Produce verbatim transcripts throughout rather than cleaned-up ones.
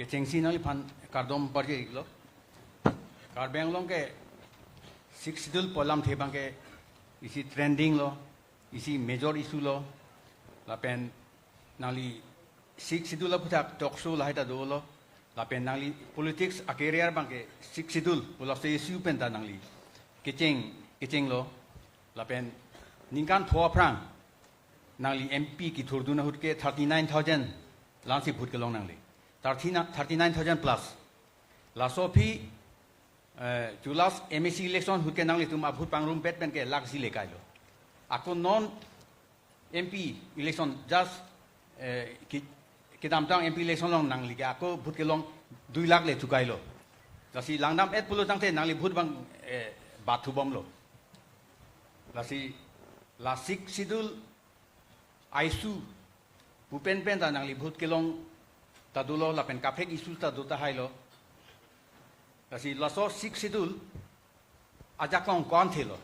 Kechengsi nangliphan kardom parje iklo. Karbi Anglong ke Sixth Schedule pu alamthe abangke isi trending lo, isi major issue lo, lapen nangli Sixth Schedule aphuthak talk show lahai ta dolo, lapen nangli politics a-career abangke Sixth Schedule pu laso issue pen ta nangli kecheng, kechenglo, lapen ningkan pho aphrang nangli M P kethurdun ahut ke thirty-nine thousand la-ansi vote kelong nangli. Thirty, thirty-nine thousand plus. Laso aphi, eh, chu last M A C election ahut ke nanglitum a-vote pangrumpet pen ke lakh isi le kailo. Ako non M P election just, eh, ki, kedamtang M P election along nangli ke ako vote kelong dui lakh le chukailo. Lasi langdam-et pulo tangte nangli vote abang, eh, bathubomlo. Lasi la Sixth Schedule a-issue pu pen pen ta nangli vote kelong ta dolo lapen kaprek issue ta do tahailo. Lasi laso Sixth Schedule ajakong ko-an thelo.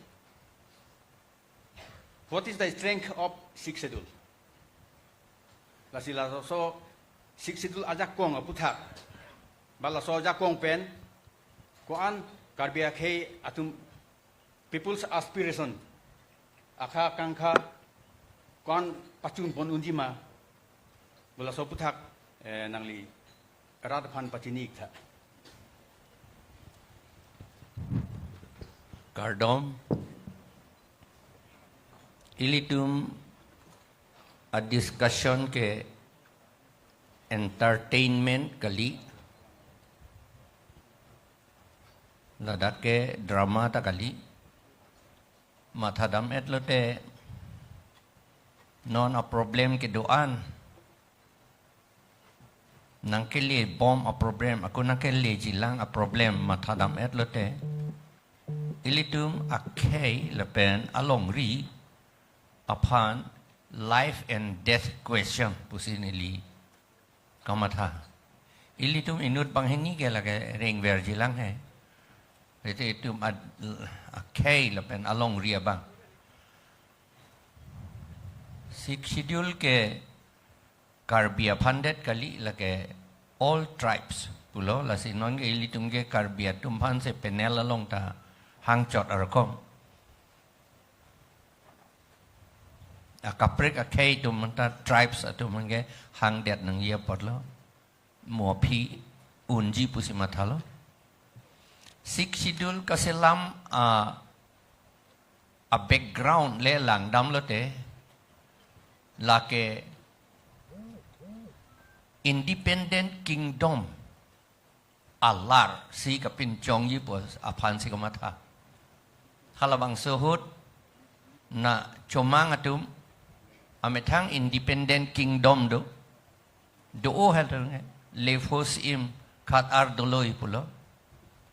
What is the strength of Sixth Schedule? Lasi laso Sixth Schedule ajakong aphuthak, ba laso ajakong pen ko-an Karbi akhei atum people's aspiration, akha akankha ko-an pachunpon unji ma, pu laso aphuthak, eh, nangli rat aphan pachini iktha. Kardom. Ilitum a-discussion ke entertainment kali, ladak ke drama ta kali. Mathadam-et lote non a-problem kedo-an, nangkele bom a-problem, ako nangkeleji lang a-problem mathadam-et lote, ilitum akhei lapen alongri aphan life and death question pusi neli kamatha. Ilitum inut banghini ke lake rengverji lang he. Ilitum ad-, akhei lapen alongri abang. Sixth Schedule ke Karbi aphan det kali, lake all tribes pulo, lasi non ke ilitum ke Karbi atum aphansi panel along ta hangchot arkom. Akaprek akhei atum anta tribes atum ke hangdet nangji apotlo. Mo aphi unji pusi mathalo. Sixth Schedule kaselam a, a-background le langdam lote, lake Independent Kingdom alarsi kapinchongji pu aphansi kamatha. Halabangso ahut na chomang atum amethang Independent Kingdom do, do-o halatum ke, Lephos Im Khat Ar Doloi pulo.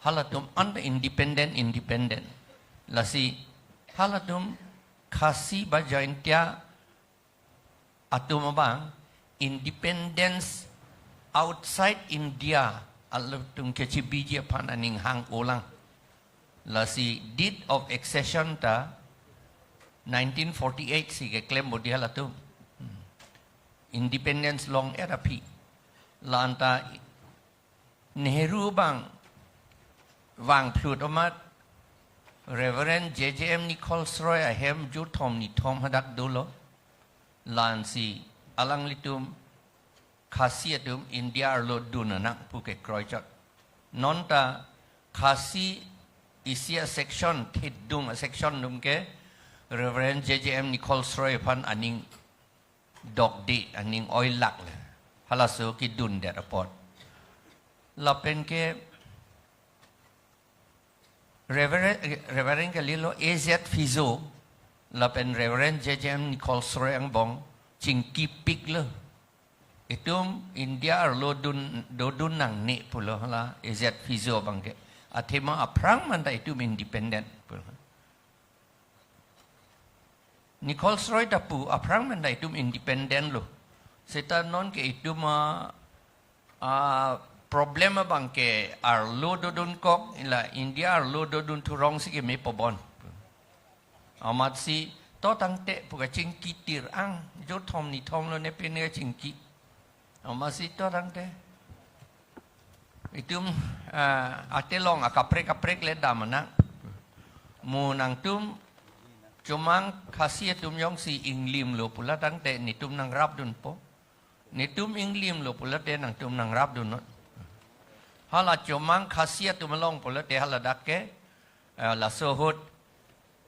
Halatum anta independent, independent. Lasi halatum Khasi ba Jaintia atum abang independence outside India alangtum kechebiji aphan aning hang-olang. Lasi deed of accession ta nineteen forty-eight si keklem bodi halatum. Hmm. Independence long-et aphi. La-anta Nehru abang vangphlut amat Reverend J J M Nichols Roy ahem jurthom nithom hadak dolo. La-ansi alanglitum Khasi atum India arlo dun nang pu kekroichot. Nonta Khasi isi a-section, thidung a-section atum ke Reverend J J M Nichols Roy aphan aning dokde, aning oilak le. Halaso kedundet apot. Lapen ke Reverend, Reverend kalilo A Z Phizo, lapen Reverend J J M Nichols Roy angbong chingkipiklo. Itum India arlo dun, dodun nangne pulo hala A Z Phizo abangke. Athema aphrang manta itum independent pulo. Nichols Roy ta pu aphrang manta itum independent lo. Seta non ke itum a, a problem abangke arlo dodunkok, ila India arlo dodun thurong si keme pobon. Amatsi to tangte pu kachingki tir ang, jurthom nithom lo ne pine kachingki. Amatsi to tangte. Itum, ah, atelong akaprek kaprek le dam anak. Mo nangtum Chomang Khasi atum jongsi inglimlo pulo tangte netum nangrapdunpo. Netum inglimlo pulote nangtum nangrapdun non. Hala Chomang Khasi atum along pulote hala dak ke, eh, laso ahut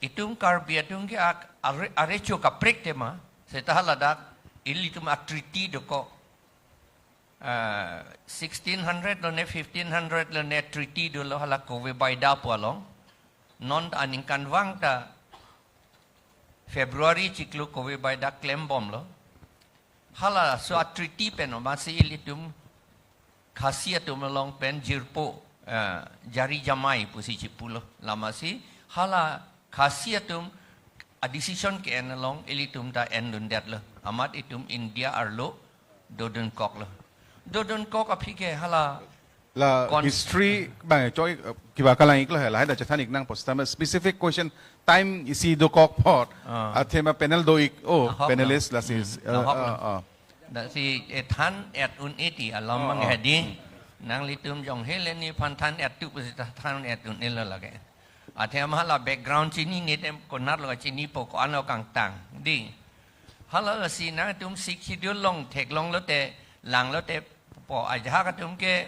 itum Karbi atum ke ak-, are-, arecho kaprek tema, seta hala dak ilitum a treaty dokok. Ah, sixteen hundred lo ne fifteen hundred lo ne treaty dolo hala Kove Baida pu along. Non aningkanvang ta February chiklo Kove Baida klembomlo. Halaso a treaty pen amatsi ilitum Khasi atum along pen jirpo, eh, jari jamai pusi chipulo. Lamatsi hala Khasi atum a decision ke-en along ilitum ta endundetlo. Amat itum India arlo dodunkoklo. Dodunkok aphi ke hala La Cons- history bang choi, eh, kiba kalang iklo hela, hai da chethan ik nangpo sitame specific question time isi dokok apot. Ah. Athema panel do ik, oh, Ahok lo. Panelist lasi. Hmm. Eh, Ahok lo. Ah, ah. Lasi, eh, than-et un-e ti alam Oh, mang oh. Hedi. Nanglitum jong hele nephan than-et tu pusi ta than-et un-elo lake. Athema hala background chinine te konatlo chinipo ko-an lo kangtang. Dei. Hala lasi nangtum Sixth Schedule along theklonglote, langlote po ajahak atum ke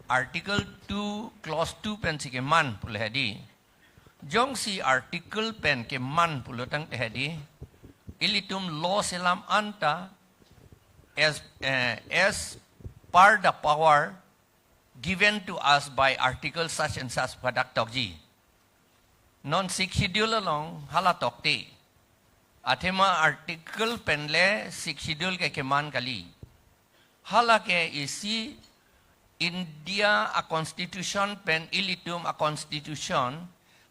Article two, Clause two pensi keman pulo hedi. Jongsi Article pen keman pulo tangte hedi, ilitum law selam anta as, eh, as per the power given to us by Article such and such pu hadak tokji. Non Sixth Schedule along hala tokte. Athema Article pen le Sixth Schedule ke keman kali. Hala ke isi India a constitution pen ilitum a constitution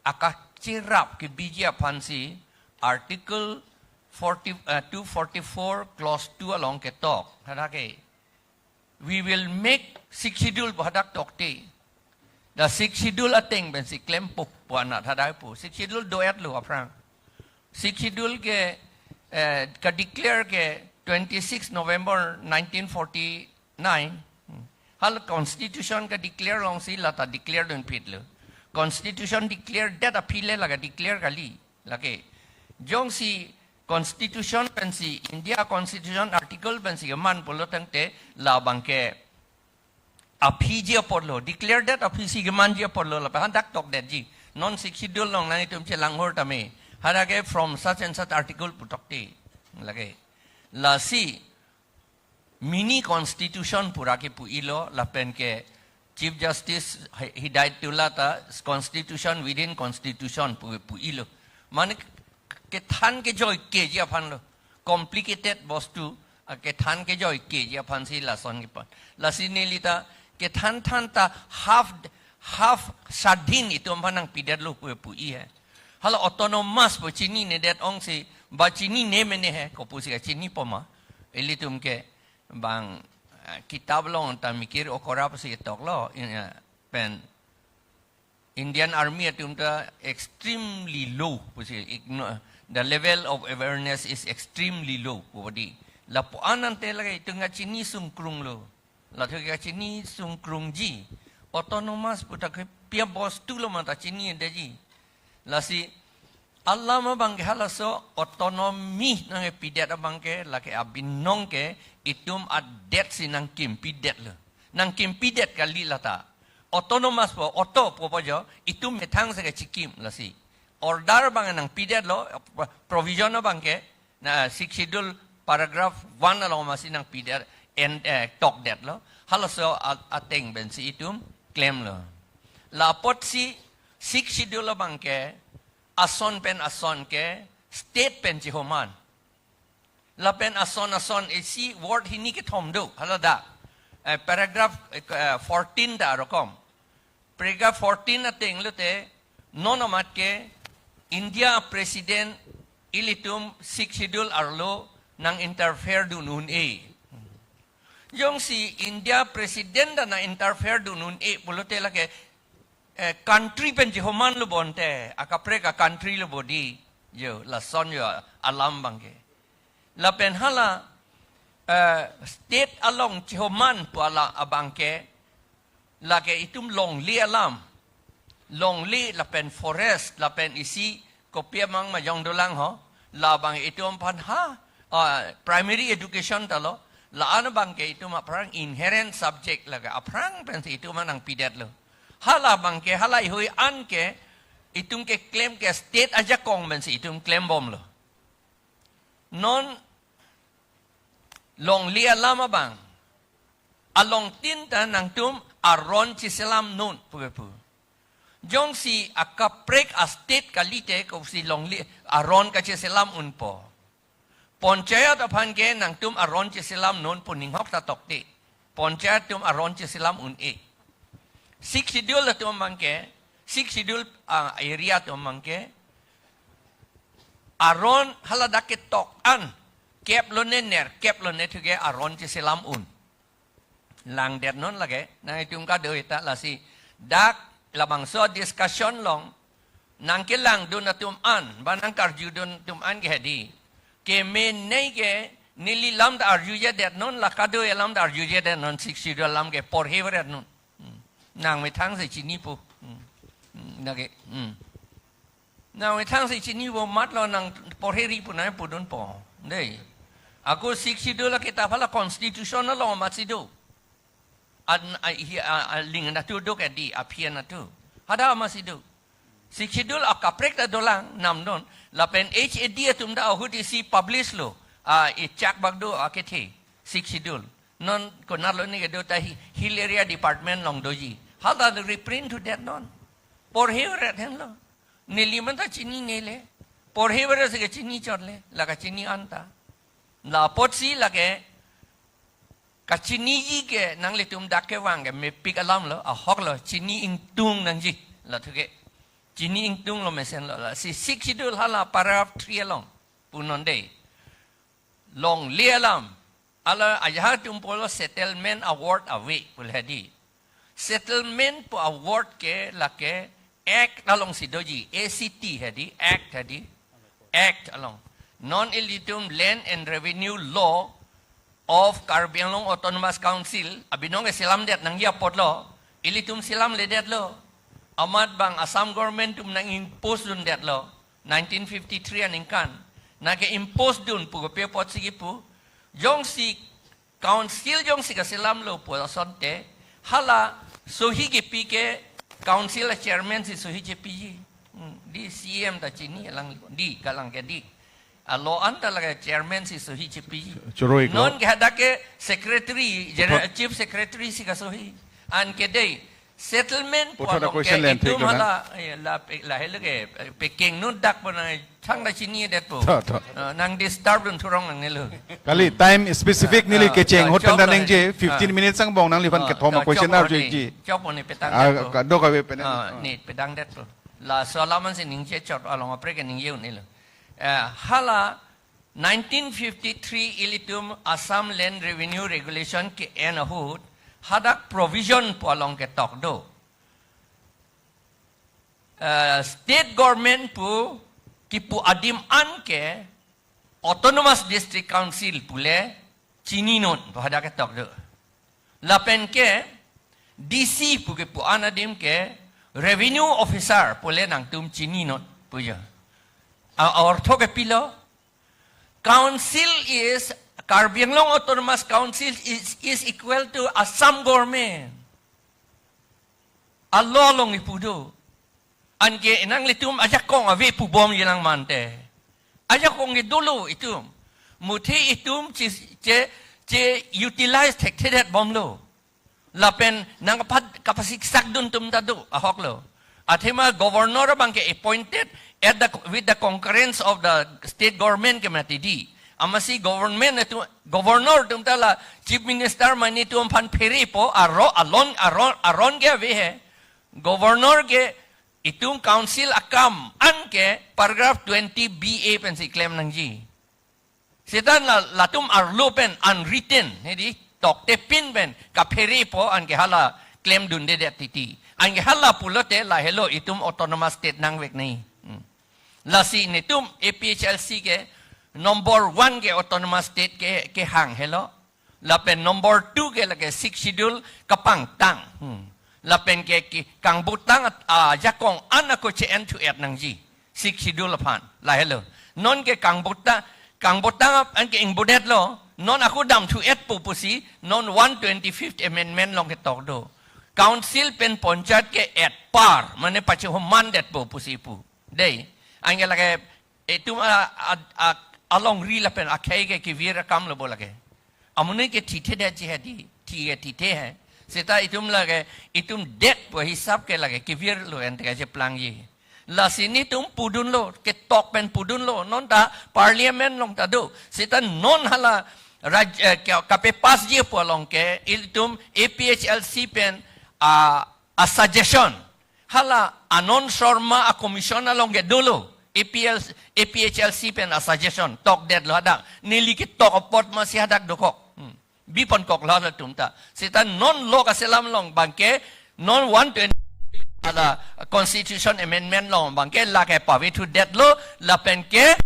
akachirap kebiji aphansi Article forty, eh, two forty-four Clause two along ketok. Hadak ke, "We will make Sixth Schedule," pu hadak tokte. The Sixth Schedule ateng pensi klempo pu anat hadak pu. Sixth Schedule do-etlo aphrang. Sixth Schedule ke, eh, ka-declare ke twenty-six November nineteen forty-nine. Hmm. Hala constitution ka-declare alongsi lata declare dunphitlo. Constitution declare det aphi le la ka-declare kali. Lake, jongsi constitution pensi, India constitution article pensi keman pulo tangte labang ke aphiji apotlo, declare det aphisi kemanji apotlo, lapen hadak tokdetji. Non Sixth Schedule along nanglitum chelanghur tame. Hadak ke from such and such article pu tokte. Lake, lasi mini constitution pura kepu-ilo, lapen ke Chief Justice Hi-, Hidayatullah ta constitution within constitution pu, pu-ilo. Mane kethan kejoikeji aphanlo. Complicated bostu, a, kethan kejoikeji aphansi lason kepan. Lasi nelita kethan than ta half, half sadhin itum aphan nangpidetlo pu, pu-i he. Hala autonomous pu chininedet ongsi, ba chinine mene he, kopusi kachinipo ma. Ilitum ke bang, eh, kitab along ta Mikir Okora pusi toklo, in, eh, pen Indian Army atum ta extremely low pusi, igno-, the level of awareness is extremely low pu di. Lapu-an ante lake itum kachini sungkrunglo. Lathu kachini sungkrungji. Autonomous pu ta ke pia bostulo ma ta chinidetji. Lasi alam abang ke halaso autonomy nangkepidet abang ke lake abinong ke itum adetsi nangkimpidetlo. Nangkimpidet kali lata. Autonomous pu, auto pu pu jo, itum methang si kachikim lasi. Order abang nangpidetlo, provision abang ke, na Sixth Schedule paragraph one along amatsi nangpidet, en, eh, tokdetlo. Halaso a-, ateng pensi itum klemlo. La apotsi Sixth Schedule abang ke, ason pen ason ke state pen chihoman. Lapen ason ason isi word hini kethom do, hala dak. Eh, paragraph, eh, fourteen ta rokom. Paragraph fourteen ateng lote, non amat ke India President ilitum Sixth Schedule arlo nang-interfere dun un-e. Jongsi India President ta nang-interfere dun un-e pulote lake, eh, country pen chihomanlo bonte, akaprek a-country lo bodi, jo, lason jo alam abang ke. Lapen hala, eh, state along chihoman pu ala abang ke, Lake itum longle alam. Longle lapen forest, lapen isi kopi amang majong dolang ho. Labang itum aphan ha, ah, primary education ta lo. La-an abang ke itum aphrang inherent subject lake aphrang pensi itum nangpidetlo. Hala abang ke, hala ihui an ke, itum keklem ke state ajakong pensi itum klembomlo. Non longle alam abang. Along tin ta nangtum aron cheselam non puke pu. Jongsi akaprek a-state kalite kosi longle aron kacheselam unpo. Panchayat aphan ke nangtum aron cheselam non pu ninghok ta tokte. Panchayat atum aron cheselam un-e. Sixth Schedule atum abang ke, Sixth Schedule, ah, area atum abang ke, aron haladak ketok an, kep lone ner, kep lone thu ke aron cheselam un. Langdet non lake, nang itum kadoi ta lasi, dak labangso discussion along, nangkelangdun atum an, ba nangkarjudun atum an ke hedi. Kemenei ke, neli alam ta arjujedet non, la kadoi alam ta arjujedet non, Sixth Schedule alam ke porhe veret non. Hmm. Nangmethang si chinipo. Hmm. Hmm. Nake, hmm. Nangmethang si chinipo matlo nang porheri pu nangpudunpo. Dei. Ako Sixth Schedule akitap hala constitution along amatsi do. An, a, hi, a, a, ling natu do ke di, aphi natu. Hadak amatsi do. Sixth Schedule akaprek ta dolang, namdon. Lapen H A D atum ta ahut isi publish lo. A, ichak bak do akethe. Sixth Schedule. Non konatlo ni kedo ta hi-, Hill Area Department along doji. Hala ta reprint thudet non. Porhe veret henlo. Neli man ta chininele. Porhe veret si kachini chotle. La kachini anta. La apotsi lake kachiniji ke nanglitum dak kevang ke mepik alamlo, ahoklo, chini ingtung nangji. La thu ke. Chini ingtunglo mesenlo. Lasi Sixth Schedule hala paragraph three along. Pu non dei. Longle alam. Hala ajahak atum pulo settlement award ave pu le hedi. Settlement pu award ke lake act alongsi doji, A C T hedi, act hedi, act along. Non ilitum Land and Revenue Law of Karbi Anglong Autonomous Council, abinong ke selamdet nangji apotlo, ilitum selamledetlo. Amat bang Assam government atum nang-impose dundetlo, nineteen fifty-three aningkan. Nang ke-impose dun pu kopi apotsi kipu. Jongsi council jongsi kaselamlo pu asonte, hala sohi kipi ke council a-chairman si sohi chepiji. Hmm, di C M ta chini alang di kalang ke di. A-law anta lake chairman si sohi chepiji. Choroi ko. Non ke hadak ke secretary, general, Puthot- chief secretary si kasohi. An ke dei, settlement pu Puthot along ke question len itum thik lo na. Hala, eh, la pe-, lahelo ke, eh, peking nun dak pu nang thangta chinidetpo. Tho, tho. Ah, nang disturb dun thurong nangnelo. Kali time specific neli Ah, kecheng ah, ahut chok pen ta lo nangji, he. Fifteen Ah. minutes angbong nangliphan Ah, kethom ah, a-question chok lo arju ni. Ji. Chok lo ni petang Ah, detpo. Kadokave pen. Ah, ni petang detpo. Laso alam ansi ningje chot along apre ke ningje un-elo. Eh, hala nineteen fifty-three ilitum Assam Land Revenue Regulation ke-en ahut hadak provision pu along ketok do. Eh, state government pu kipu adim an ke Autonomous District Council pule chininon pu hadak ketok do. Lapen ke D C pu kipu an adim ke revenue officer pule nangtum chininon pu jo. A, ortho ke pilo? Council is, Karbi Anglong Autonomous Council is, is equal to Assam government. A-law along ipu do. Anke nanglitum ajakong ave pubom yenang mante. Ajakong ke dolo itum. Muthe itum che, che, che-utilize thekthedetbomlo. Lapen nang kapat, kapasiksak dun atum ta do, ahoklo. Athema governor abang ke appointed at the, with the concurrence of the state government ke mati di. Amatsi government atum, governor atum ta la chief minister mane atum aphan pherepo, aro, alon, aron, aron ke ave he. Governor ke itum council akam an ke paragraph twenty B A pensi klem nangji. Seta la, latum arlo pen unwritten, hedi, toktepin pen kapherepo anke hala klem dundedet titi. Anke hala pulote lahelo itum autonomous state nangvek nai. Hmm. Lasi netum A P H L C ke number one ke autonomous state ke, kehang helo. Lapen number two ke lake Sixth Schedule kapangtang. Hmm. Lapen ke, ke kangbotang at-, ajakong an ako che-en thu-et nangji. Sixth Schedule aphan. Lahelo. Non ke kangbota-, kangbotang ap-, an ke ingbodetlo. Non ako dam thu-etpo pusi. Non one twenty-fifth Amendment along ketok do. Council pen panchayat ke at par. Mane pachehoman detpo pusi pu. Dei. Anke lake itum a, a, a, alongri lapen akhei ke kevir akam lo bo lake. Amonit ke thithe detji hedi, thi ke thithe he. Seta itum lake, itum detpo hisap ke lake, kevirlo ente kacheplangji. Lasi netum pudunlo, ketok pen pudunlo, non ta parliament along ta do. Seta non hala raj-, eh, ke-, kapepassji pu along ke, ilitum A P H L C pen, a, a suggestion. Hala Anand Sharma a commission along ke dolo. A P L, A P H L C pen a suggestion. Tokdetlo hadak. Neli ketok apot masi hadak dokok. Hmm. Biponkoklo halatum ta. Seta non law kaselam along abangke non one twenty hala constitution amendment along abangke lake pave thudetlo lapen ke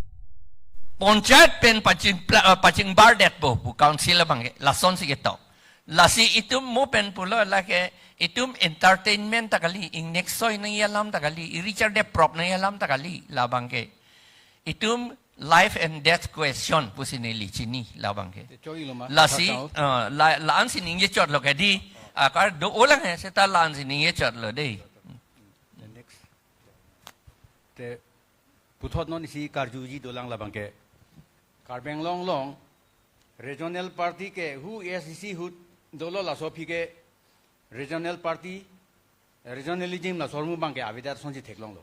panchayat pen paching pla-, eh, pachingbar detpo pu council abangke. Lasonsi ketok. Lasi itum mo pen pulo lake itum entertainment ta kali, ingnek soi nangji alam ta kali, i-Richard de prop nangji alam ta kali, labangke. Itum life and death question pusi neli chini labangke. Te choi lo ma, Lasi, kacau. Eh, la, la-ansi ningjechotlo ke di, akar do-olang he, seta la-ansi ningjechotlo dei. The next. Te puthot non isi karjuji dolang labangke. Karbi Anglong along regional party ke hu A S D C hu dolo laso aphi ke regional party, regionalism laso ahormu abangke avedet asonsi theklonglo.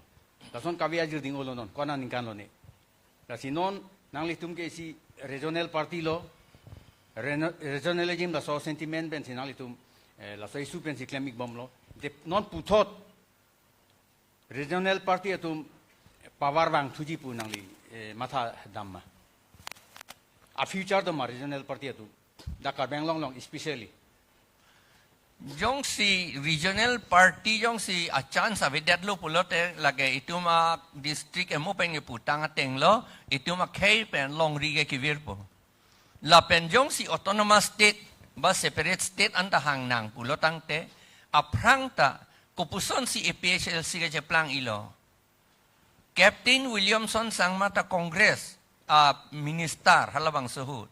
Lason kave ajir ding-olo non, kona ningkan lo ne. Lasi non nanglitum ke isi regional party lo, reno-, regionalism laso sentiment pensi nanglitum, eh, laso issue pensi klem-ikbomlo. Te non puthot regional party atum power vangthuji pu nangli, eh, matha dam ma? A future do ma regional party atum? Dak Karbi Anglong along especially. Jongsi regional party jongsi a chance avedetlo pulote lake itum a district emo pen keputang atenglo, itum akhei pen longri ke kevirpo. Lapen jongsi autonomous state ba separate state anta hangnang pulotangte, aphrang ta kopusonsi A P H L C kecheplang-ilo. Captain Williamson Sangma ta Congress a minister halabangso ahut.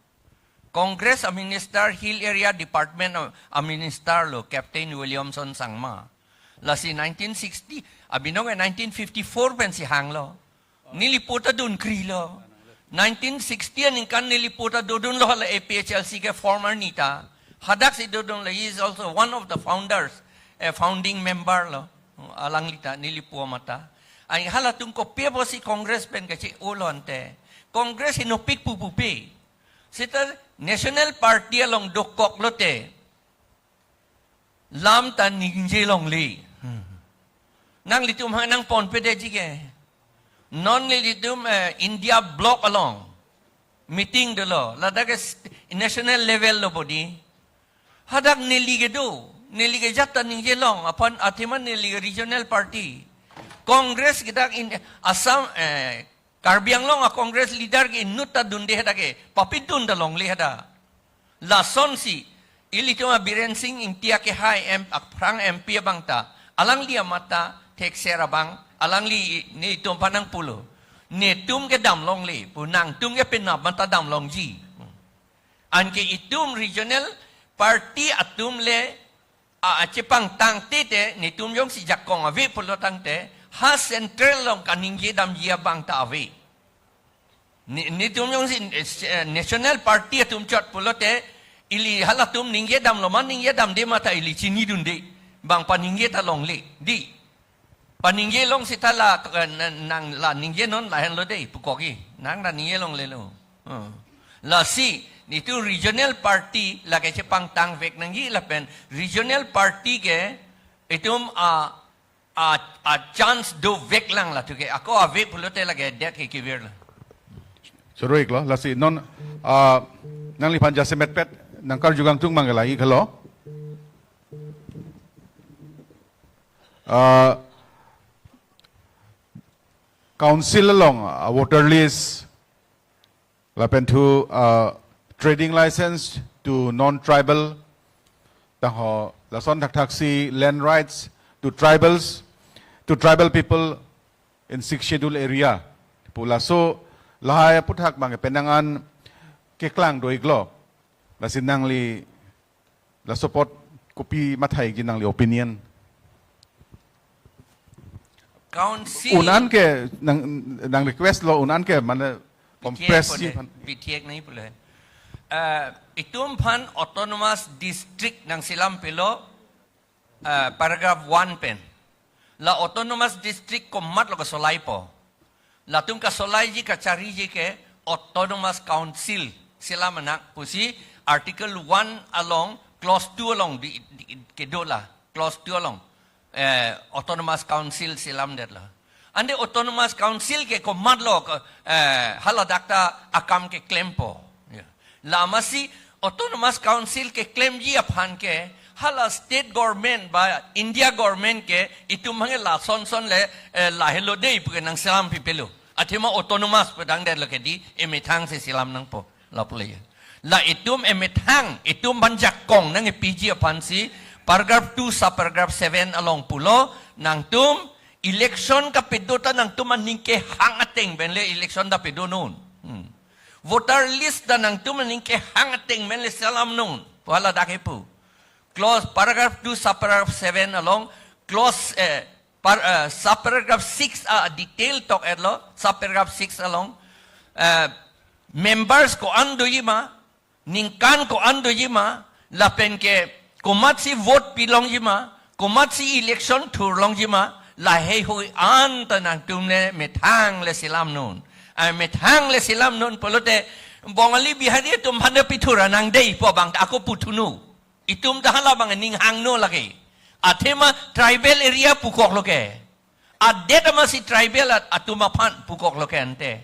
Congress a minister, Hill Area Department a, a minister lo Captain Williamson Sangma. Lasi nineteen sixty, abinong ke nineteen fifty-four pensi hanglo. Neli po ta dunkrilo. Nineteen sixty aningkan neli po ta dodunlo hala A P H L C ke former neta. Hadaksi dodunlo, he is also one of the founders, a founding member lo. Alangli ta neli po mata. Ai halatum kopi apotsi Congress pen kache-olo ante. Congress inopik pu pupe. Seta National Party along dokok lote lam ta ningje longle. Hmm. Nanglitum ha nangponpedetji ke. Non nelitum, eh, India bloc along meeting dolo. Ladak ke st-, national level lo bodi. Hadak neli kedo, neli kejat ta ningje long, aphan athema neli ke regional party. Congress ke dak in Assam, eh, Karbi Anglong a Congress leader ke inut ta dunde hadak ke, papidun ta longle hadak. Lasonsi, ilitum a Biren Singh Engti akehai M-, aphrang M P abang ta, alangli amat ta thekser abang, alangli netum aphan nangpulo. Netum ke dam longle, pu nangtum ke penap amat ta dam longji. Anke itum regional party atum le, a, achepangtangte te, netum jongsi jakong ave pulotangte, ha central along kaningje damji abang ta ave. Ne-, netum jongsi, eh, national party atum chot pulote, ili halatum ningje damlo ma ningje damde ma ta ili chinidunde. Bang paningje ta longle, di. Paningje long seta la, eh, na-, nang la ningje non lahenlo dei, pukokji. Nang la ningje longlelo. Hmm. Lasi, netum regional party lake chepangtangvek nangji lapen regional party ke itum a, a, a chance dovek lang la thu ke. Ako ave pulote lake det ke kevirlo. Suruik lo, lasi non, ah, nangliphan jasemetpet nangkarju kangtung mang ke la-ik helo. Ah, council along, ah, voter list, lapen thu, ah, trading license to non-tribal, tangho Lason thakthaksi land rights to tribals, to tribal people in Sixth Schedule area pu laso lahai aputhak abang penang an keklang do-iklo. Lasi nangli laso apot kopi mathai-ikji nangli opinion? Council. Un-an ke nang, nang request lo, un-an ke mane Bithiek compress pone, ji aphan. Bithiek nangji pulo. Eh, itum aphan autonomous district nangselam pilo, eh, paragraph one pen. La autonomous district komatlo kasolaipo? Latum kasolaiji kachariji ke autonomous council selam nang pusi article one along clause two along di, di, kedo la. Clause two along, eh, autonomous council selamdetlo. Ante autonomous council ke komatlo ke, eh, haladak ta akam keklempo. Ya. Lasi autonomous council keklemji aphan ke hala state government ba India government ke itum abang ke lasonson le, eh, lahelo dei pu ke nangselam pipelo. Athema autonomous pu tangdetlo ke dei, emethang si selam nangpo. Lapu le ya. La itum emethang, itum aphan jakong nangkepiji aphansi paragraph two subparagraph seven along pulo, nangtum election kapedo ta nangtum aning kehang ateng pen le election ta pedonun. Hmm. Voter list ta nangtum aning kehang ateng pen le selamnun pu haladak kepu. Clause, paragraph two subparagraph seven along, clause, eh, par, eh, subparagraph six a detail tok-etlo, subparagraph six along, eh, members ko-an doji ma, ningkan ko-an doji ma, lapen ke komatsi vote pilongji ma, komatsi election thurlongji ma, laheihui anta nangtum le methang le selamnun. Ai methang le selamnun pulote Bongali Bihari atum aphan ta pithur nang dei pu abang ta ako puthunu. Itum ta hala abang aning hangno lake. Athema tribal area pukoklo ke. Adet amatsi tribal at-, atum aphan pukoklo ke ante.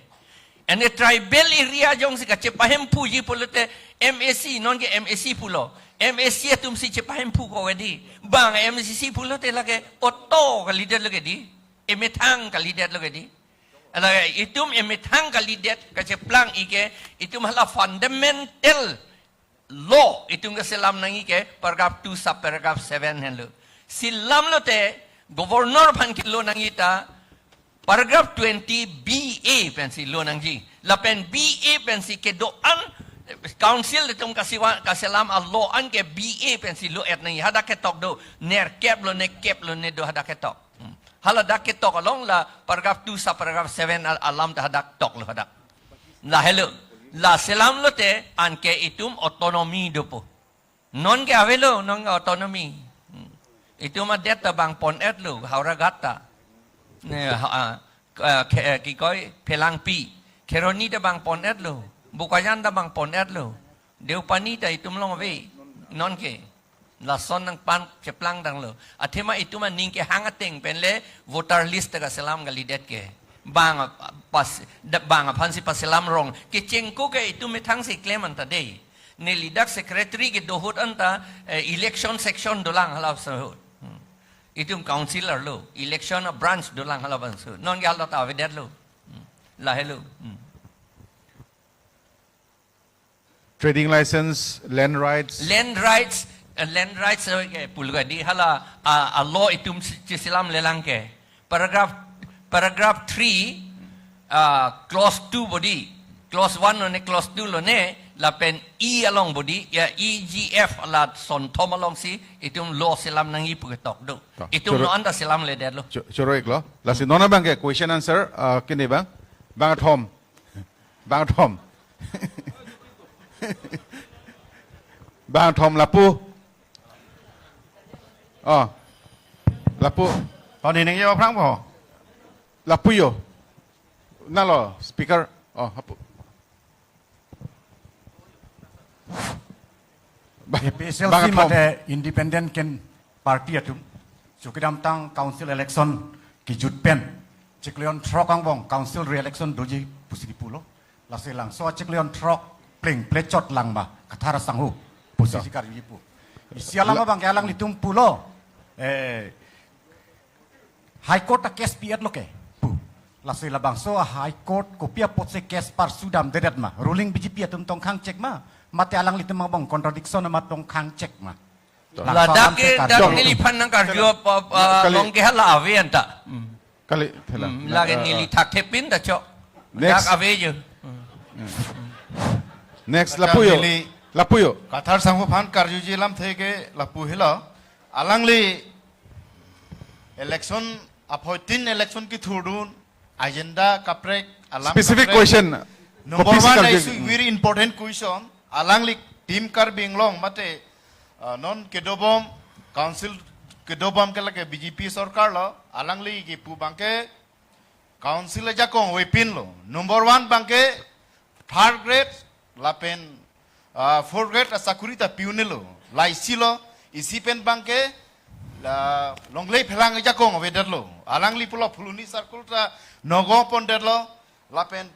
Ante tribal area jongsi kachepahemphuji pulote M A C, non ke M A C pulo. M A C atumsi chepahemphu ko ke dei. Bang M A C pulote lake auto kalidetlo ke dei. Emethang kalidetlo ke dei. Lake itum emethang kalidet kacheplang-ik ke itum hala fundamental law itum kaselam nangji ke paragraph two subparagraph seven henlo. Selamlote governor aphan kelo nangji ta paragraph twenty B A pensi lo nangji. Lapen B A pensi kedo-an council itum kasiwa, kaselam a-law an ke B A pensi lo-et nangji. Hadak ketok do, nerkep lone, kep lone do hadak ketok. Hmm. Haladak ketok along la paragraph two subparagraph seven al-, alam ta hadak toklo hadak. Lahelo. La selamlote anke itum autonomy dopo. Non ke avelo, non ke autonomy. Hmm. Itum adet ta bang pon-etlo, Howraghat ta. Ne, ha, ah, ke, ke, ki koi, Phelangpi. Kheroni ta bang pon-etlo. Bokajan ta bang pon-etlo. Deopani ta itum along ave. Non ke. Lason nangpacheplang tanglo. Athema itum aning kehang ateng pen le voter list ta kaselam kalidet ke. Bang pas, da-, bang aphansi paselam rong. Kechengko ke itum methangsi klem anta dei. Neli dak secretary kedo ahut anta, eh, election section dolang halabangso ahut. Hmm. Itum councillor lo. Election a-branch dolang halabangso ahut. Non ke hala ta avedetlo. Hmm. Lahelo. Hmm. Trading license, land rights. Land rights, eh, land rights, eh, ke pulo ke dei hala, ah, a-law itum si-, chiselam lelang ke. Paragraph, paragraph three, ah, clause two bodi. Clause one lone, clause two lone, lapen E along bodi, ya E G F la sonthom alongsi itum law selam nangji pu ketok do. To, itum choro-, non anta selamledetlo. Cho-, choro-iklo. Lasi non abang ke question answer, ah, kene bang. Bang thom. Bang thom. Bang thom lapu. Oh. Lapu. Tony neng yo prang po. Lapu yo. Nalo speaker. Oh, lapu. Ba-, A P H L C bang thom. Mate independent ken party atum. Chukidamtang council election kejut pen chiklo jon throk angbong council re-election doji pusi kipulo. Lasi labangso chiklo jon throk pleng plechot lang ma Kathar asangho pusi. Ya. Sikar ji pu. Isi alam la- abang ke alanglitum pulo. Eh, High Court a-case pi-etlo ke pu. Lasi labangso a-High Court kopi apotsi case parsudamdedet ma? Ruling B J P atum tong khangchek ma? Mate alanglitum angbong contradiction amat tong khangchek ma? Ladak ke dak neliphan nangkarju apa, apa, kali, long ke hala ave anta. Hmm. Kali, thela. Hmm, na, lagi, eh, neli eh, thakthepin ta chok. Next. Dak ave jo. Next, lapu jo. Neli lapu jo. Kathar sangho aphan karjuji alamthe ke lapu helo. Alangli election, aphoitin election kethurdun, agenda kaprek, alam specific kaprek. Question. Number kopisi one, karju, issue, hmm, very important question. Alangli Team Karbi Anglong mate, ah, non kedobom, council kedobom ke lake B J P sorkar lo, alangli kipu abangke council ajakong avepinlo. Number one abangke third grade lapen, ah, fourth grade asakuri ta pi-un-elo. Laisilo, isi pen abangke la longle phelang ajakong avedetlo. Alangli pulo Phuloni circle ta nongo pondetlo. Lapen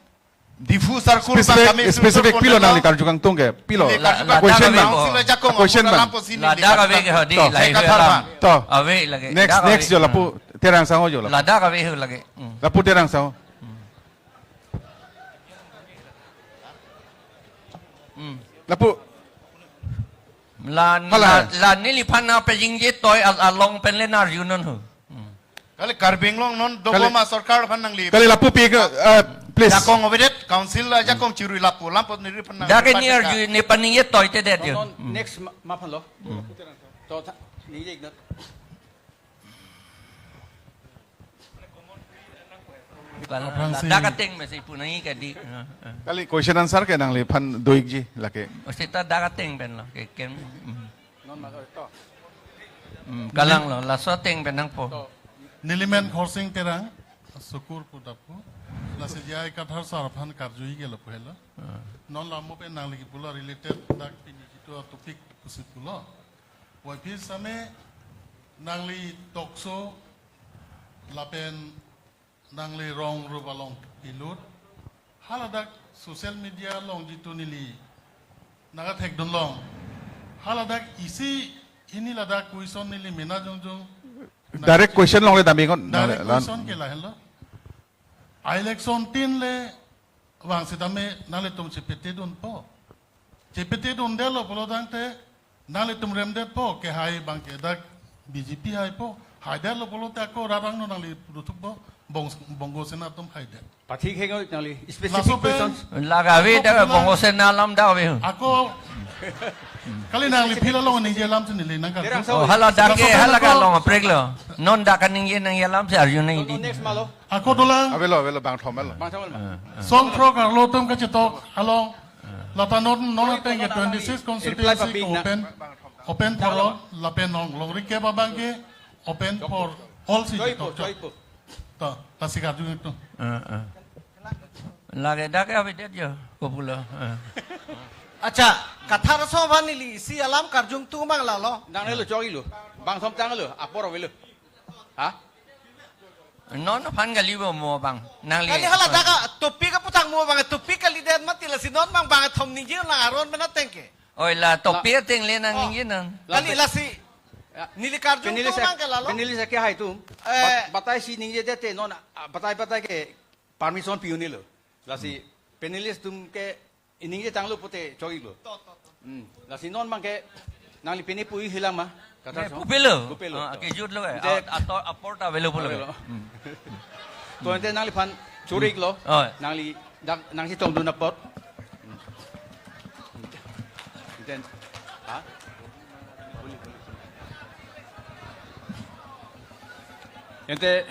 Diphu circle specific, abang kami specific pilo pondetlo. Nangli karju kangtung ke, pilo. Neli karju, la, kangtung, ladak question ave abang, ko. Sila ajakong question abang. Alam pusi neli ladak ave karju ke hadi, kangtung. Lahai hu alam. To. Ave lagi. Next, dak next ave. Jo lapu, hmm, Terang sangho jo lapu. Ladak ave hu lagi. Hmm. Lapu Terang sangho. Hmm. Lapu. La, hala, la, la neliphan nangpajingje toi al-, along pen le nangarjunon ho. Hmm. Kali Karbi Anglong non, kali, dokoma sorkar aphan nangli. Kali lapu pi ke, eh, please. Jakong avedet, council ajakong chirui lapu, alam pusi neliphan nang. Dak ke ni arju, ne paningje toitedet jo. Non, non, hmm, next ma, ma aphan lo. Hmm. To tha, ningje iknot. Kalang, aphrangsi, ladak ateng mesi punai kadi. Kali question answer ke nangliphan do-ikji lake. O seta dak ateng pen lo ke ken. Hmm. Non ma to. Hmm, kalang lo, laso ateng pen nangpo. To. Nelimen Khorsing Terang, Sukur pu dapu. Lasi J I Kathar sir aphan karju-ik ke lapu helo. Ah. Non lamu pen nangli kipulo related dak pini jitu topic pusi pulo. Waiphi same nangli talk show lapen nangli rong rup along kelut. Haladak social media along jitu neli nangkathekdun long. Haladak isi hini ladak question neli mena jongjong. Direct question longle damji non, direct question ke lahenlo. Election tin le vang sitame nanglitum chepetedunpo. Chepetedundetlo pulo tangte nanglitum remdetpo, kehai abangke dak B J P haipo. Haidetlo pulote ako rat angno nangli puthukpo, Bong-, Bongo Sena atum haidet. Pathik hengo nangli specific, laso pen, questions. Laga ave ako dak pulang Bongo Sena alam dak ave. Ako kali nangli phila long ningje alam si neli nangkan. Terang, oh, haladak ke, laso pen haladak ako long apreklo. Non dak kaningje nangji alam si arju nangji. Next malo. Ako dolang. Avelo, avelo, bang thom avelo. Bang thom avelo. Ah, ah. Song throk arlo atum kachetok along. Lata non, non ateng ke twenty-six constituency ko open, open for all, lapen non longri kep abangke open for all si chetok chok. To, lasi karju itu. Ah, ah. Lake dak avedet jo, kopulo. Ah. Accha, Kathar sir aphan neli isi alam karjungtung abang lalo. Nangnelo choklo. Bang thom tanglo, apor avelo. Ha? Non aphan kali bo mo abang. Nangli. Kali haladak atopic aphuthak mo abang, topic kalidet mati lasi non abang bang thom ningje nang aron pen ateng ke. Oi, la topic ateng le nang, oh, ningje nang. Kali lasi. Ya. Neli karjungtung panelist abang ke lalo. Panelist ke hai atum. Eh. Bat-, batai si ningjedet te non, ah, batai batai ke permission pi-un-elo. Lasi, hmm, panelist atum ke iningje tanglo pute choklo. To, to, to. Hmm. Lasi non abangke nangli pini pu-ik hilang ma? Kathar sir, pupelo. Pupelo. Ah, to. Kejutlo eh. Ante ator apor ta avelo pulo. Avelo. Hmm. To ante nangliphan choro-iklo. Oh. Nangli dak nangchetongdun apot. Hmm. Ante, ha? Ante